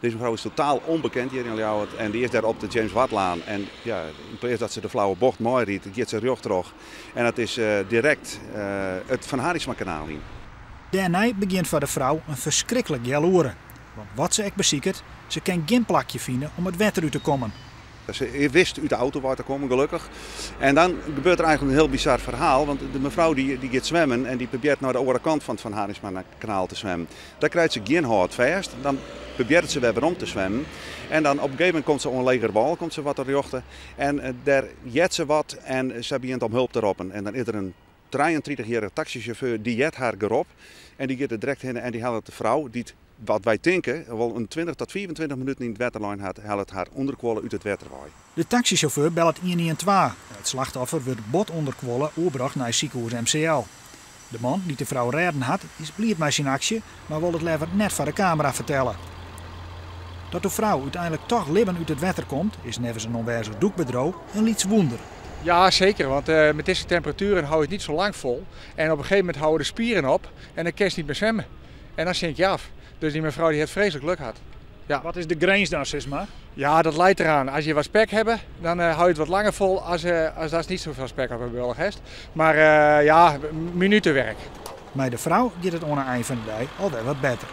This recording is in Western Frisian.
Dizze mefrou is totaal ûnbekend hjir yn Ljouwert en dy is dêr op de James Wattlaan. En ja, yn pleats dat se de flauwe bocht meirydt, giet se rjocht troch. En dat is direkt it Van Harinxmakanaal yn. Dêrnei begjint foar de frou in ferskriklik healoere. Want wat se ek besiket, se kin gjin plakje fine om it wetter út te kommen. Se wist út de auto wei te kommen, gelokkich. En dan gebeurt der eigentlik in hiel bizar ferhaal, want de mefrou dy giet swimmen en dy probearret nei de oare kant fan it Van Harinxmakanaal te swimmen. Dêr krijt se gjin hâld fêst, dan probearret se wer werom te swimmen. En dan op in gegeven momint komt se oan leger wâl, komt se wat terjochte. En dêr heart se wat en se begjint om help te roppen. En dan is der in 33-jierrige taksysjauffeur, dy heart har gerop en dy giet der direkt hinne en dy hellet de frou, dy't wat wy tinke wol in 20 tot 25 minuten yn it wetter lein hat, hellet har ûnderkuolle út it wetter wei. De taksysjauffeur bellet 112 en it slachtoffer wurdt bot ûnderkuolle oerbrocht nei sikehûs MCL. De man dy't de frou rêden hat, is bliid mei syn aksje, mar wol it leaver net foar de kamera fertelle. Dat de frou úteinlik toch libben út it wetter komt, is neffens in oanwêzich dûkbedriuw in lyts wûnder. Ja, zeker, want met deze temperaturen hou je het niet zo lang vol. En op een gegeven moment houden de spieren op en dan kun je niet meer zwemmen. En dan zink je af. Dus die mevrouw die heeft vreselijk geluk gehad. Ja. Wat is de grins dan, sis mar? Ja, dat leit eraan. As je wat spek hawwe, dan hou je it wat langer fol as datst net safolle spek op 'e bealch hast. Mar ja, minutenwerk. Mei de frou giet it oan 'e ein fan de dei alwer wat better.